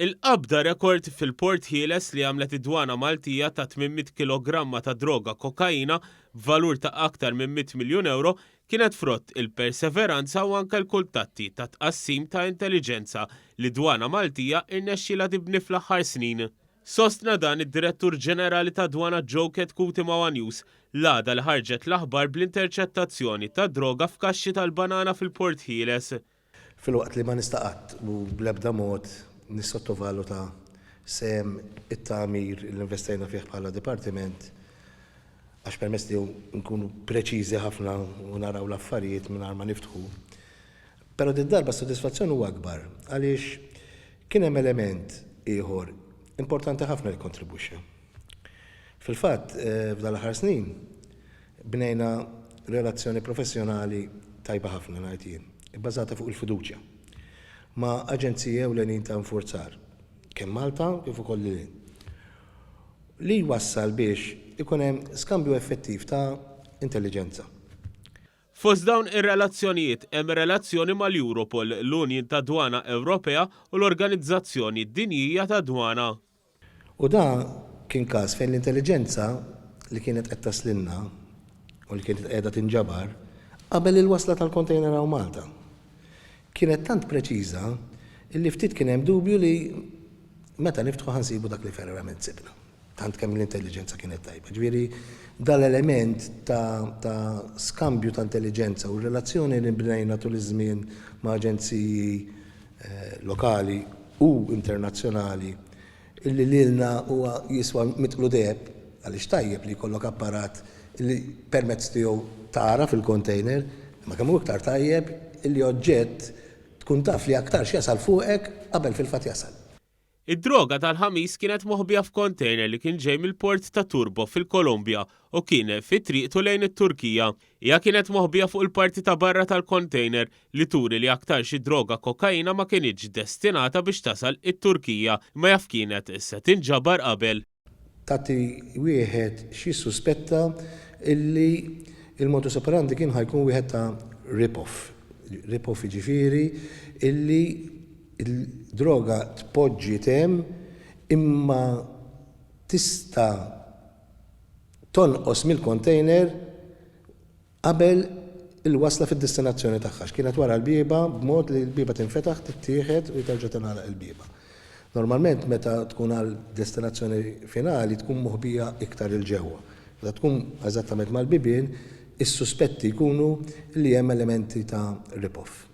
Il-qabda rekord fil-Port Ħieles li għamlet id-Dwana Maltija ta' 800 kilogramma ta' droga kokaina b'valur ta' aktar minn 100 miljun ewro kienet frott il-perseveranza u anke l-kuntatti ta' tqassim ta' intelliġenza li d-Dwana Maltija irnexxielha tibni fl-aħħar snin. Sostna dan id-Direttur Ġenerali tad-Dwana Joe Chetcuti ma' one News l-għada li ħarġet l-aħbar bl-interċettazzjoni ta' droga f'kaxxi tal-banana fil-Port Ħieles. Filwaqt li ma nista' qatt u bl-ebda mod nissottovaluta sehem it-tagħmir li investejna fih bħala dipartiment, għax permezz tiegħu nkunu preċiżi ħafna u naraw l-affarijiet mingħajr ma niftħu. Però did-darba s-sodisfazzjon huwa akbar għaliex kien hemm element ieħor importanti ħafna li kkontribwixxa. Fil-fatt, f'dan l-aħħar snin, Bnejna relazzjoni professjonali tajba ħafna, ngħid jien, ibbażata fuq il-fiduċja, ma' aġenziji ewlenin ta' infurzar, kemm Malta kif ukoll lil hinn, li jwassal biex ikun hemm skambju effettiv ta' intelliġenza. Fost dawn ir-relazzjonijiet hemm relazzjoni mal-Europol, l-Unjin tad-Dwana Ewropea u l-Organizzazzjoni Dinjija tad-Dwana. U dan kien każ fejn l-intelliġenza li kienet qed taslilna u li kienet qiegħda tinġabar qabel il-wasla tal-kontejner hawn Malta, kienet tant preċiża illi ftit kien hemm dubju li meta niftħu ħa nsibu dak li verament sibna. Tant kemm l-intelliġenza kienet tajba. Ġifieri dal-element ta' ta' skambju ta' intelliġenza u r-relazzjoni li bnejna tul iż-żmien ma' aġenziji lokali u internazzjonali illi lilna huwa jiswa mitqlu deheb għaliex tajjeb li jkollok apparat illi permezz tiegħu tara fil-container imma kemm hu iktar tajjeb illi oġġett tkun taf li aktarx jasal fuqek qabel fil-fatt jasal. Id-droga tal-Ħamis kienet moħbija f'kontejner li kien ġej mill-port ta' Turbo fil-Kolombja u kien fi triqtu lejn it-Turkija. Hija kienet moħbija fuq il-parti ta' barra tal-kontejner li turi li aktarx id-droga kokaina ma kinitx destinata biex tasal it-Turkija imma jaf kienet se tinġabar qabel. Tagħti wieħed x'jissuspetta illi l-modus operandi kien ħa jkun wieħed ta' rip-off. Rip-off jiġifieri illi l-droga tpoġġiet hemm imma tista' tonqos mill-container qabel il-wasla fid-destinazzjoni tagħha, għax kienet wara l-bieba b'mod li l-bieba tinfetaħ, tittieħed u terġa' tingħalaq il-bieba. Normalment meta tkun għal destinazzjoni finali tkun moħbija iktar 'il ġewwa. Meta tkun eżattament mal-bibien, is-suspetti jkunu li hemm elementi ta' rip-off.